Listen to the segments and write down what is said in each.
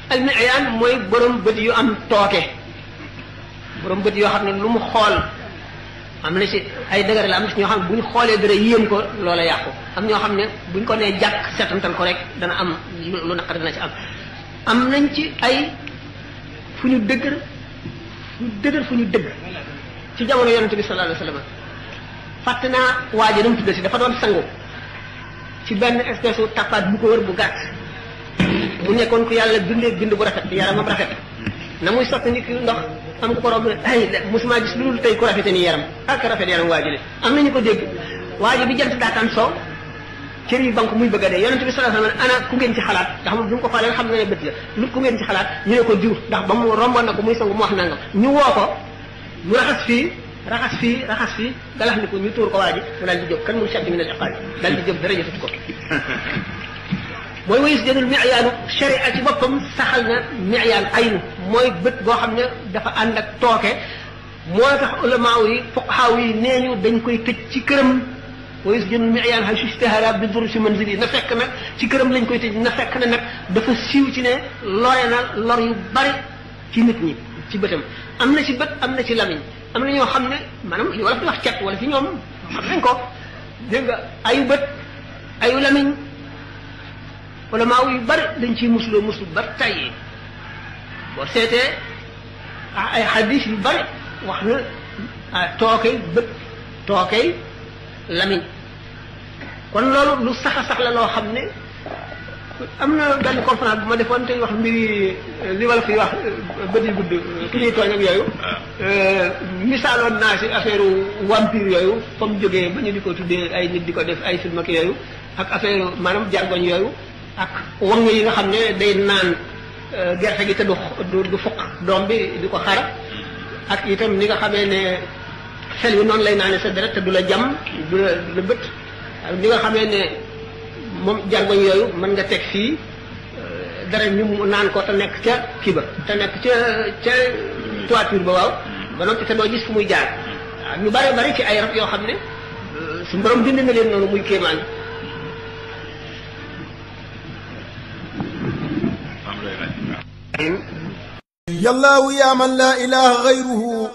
almiyaan mooy borom bët yu am tooke borom bët yoo xam ne lu mu xool am na ci ay dëgër la am na ci ñoo xam ne bu ñu xoolee dara yéem ko loola yàqu am ñoo xam ne buñ ko nee jàkk seetantal ko rek dana am lu naqar dina ci am nañ ci ay fu ñu dëgër fu ñu dëgg ci jamono yonente bi sallallahu alayhi wasallam fàtte naa waaje dama tuddati dafa doon sangu ci benn espèce u tappaat bu ko wër bu gàtt mu nekkoon ko yàlla bindee bind bu rafet yaramam rafet na muy sotti nit ki ndox am ko borom ay musuma gis lu dul tey ku rafete ni yaram ak rafet yaram waaji le am nañu ko dégg waaji bi jant daataan soo cër yi banque muy bëgg a dee yonente bi sallallahu alayhi wasallam ana ku ngeen ci xalaat ndax moom bi mu ko xoolee xam na ne bët la lu ku ngeen ci xalaat ñu ne ko diw ndax ba mu romboon na ko muy sangu mu wax nangam ñu woo ko mu raxas fii galax ni ko ñu tuur ko waaji mu daal di jóg kan mu shaddi min al iqaal daal di jóg dara jotut ko mooy wayus jënul miyaanu sharia ci boppam saxal na miyaan aynu mooy bët boo xam ne dafa ànd ak tooke moo tax ulamaaw yi fuqahaaw yi nee ñu dañ koy tëj ci këram wayus jënul miyaan hay sustahara bi dur si manzili na fekk nag ci këram lañ koy tëj na fekk ne nag dafa siiw ci ne lore na lor yu bari ci nit ñi ci bëtam am na ci bët am na ci lamiñ am na ñoo xam ne maanaam li wala fi wax cat wala fi ñoom xam nañ ko dégg nga ayu bët ayu lamiñ wala maaw yu bari dañ ciy muslu ba tey boo seetee ay xadis yu bari wax na tookey bët tookey lamiñ kon loolu lu sax a sax la loo xam ne am na benn conférence bu ma defoon tey wax mbiri li wala fi wax bët yu gudd ki ñuy tooñ ak yooyu misaaloon naa si affaire vampire yooyu fa mu jógee ba ñu di ko tuddee ay nit di ko def ay film ak yooyu ak affaire maanaam jargoñ yooyu ak wang yi nga xam ne day naan gerte gi te du fukk doom bi di ko xar ak itam ni nga xamee ne xel wi noonu lay naane sa deret te du la jam du la bët ni nga xamee ne moom jargoñ yooyu mën nga teg fii dara ñu naan ko te nekk ca kii ba te nekk ca toiture ba waaw ba noppi te doo gis fu muy jaar waaw ñu bari ci ay rab yoo xam ne su borom bind na leen noonu muy kéemaan yallaahu yaa man laa ilaaha gayruhu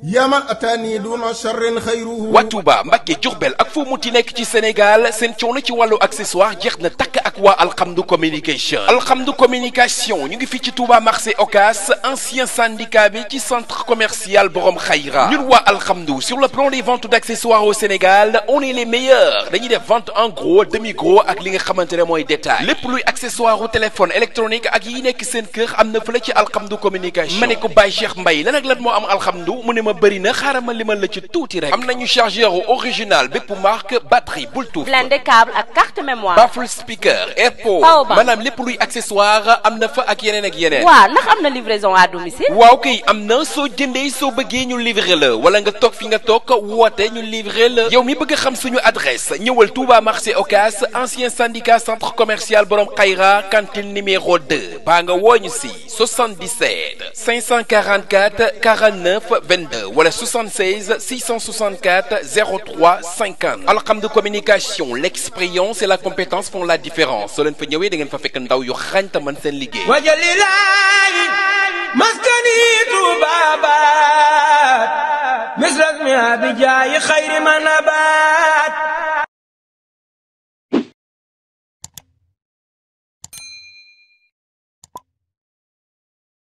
yaa man ataani duna sharrin xayruhu. waa Touba Mbacké Diourbel ak foo muti nekk ci Sénégal seen coono ci wàllu accessoire jeex na takk ak waa Alhamdou communication. Alhamdou communication ñu ngi fii ci Touba marché Ocass ancien syndicat bi ci centre commercial Borom Khayra. ñun waa Alhamdou sur le plan des ventes d'accessoires au Sénégal on est les meilleurs dañuy def vente en gros demi gros ak li nga xamante ne mooy détail lépp luy accessoire au téléphone électronique ak yi nekk seen kër am na fële ci Alhamdou communication. ma ne ko Baye Cheikh Mbaye lan ak lan moo am Alhamdou mu ne ma bëri na xaaral ma limal la ci tuuti rek. am nañu chargeur original bépp marque batterie Bluetooth blindé câble ak carte mémoire baffle speaker AirPod maanaam lépp luy accessoire am na fa ak yeneen ak yeneen. waaw ndax am na livraison à domicile. waaw kay am na soo jëndee soo bëggee ñu livrer la wala nga toog fi nga toog woote ñu livrer la yow mi bëgg a xam suñu adresse ñëwal Touba marché Ocass ancien syndicat centre commercial Borom Khayra cantine numéro 2 baa nga wooñu si 77 544 49 22 wala 76 664 03 50. Alhamdou communication l'expérience et la compétence font la différence soo leen fa ñëwee da ngeen fa fekk ndaw yu xarañ te mën seen liggéey. wajalilaayi maskani tubabat misras mi abijaayi xayri man abat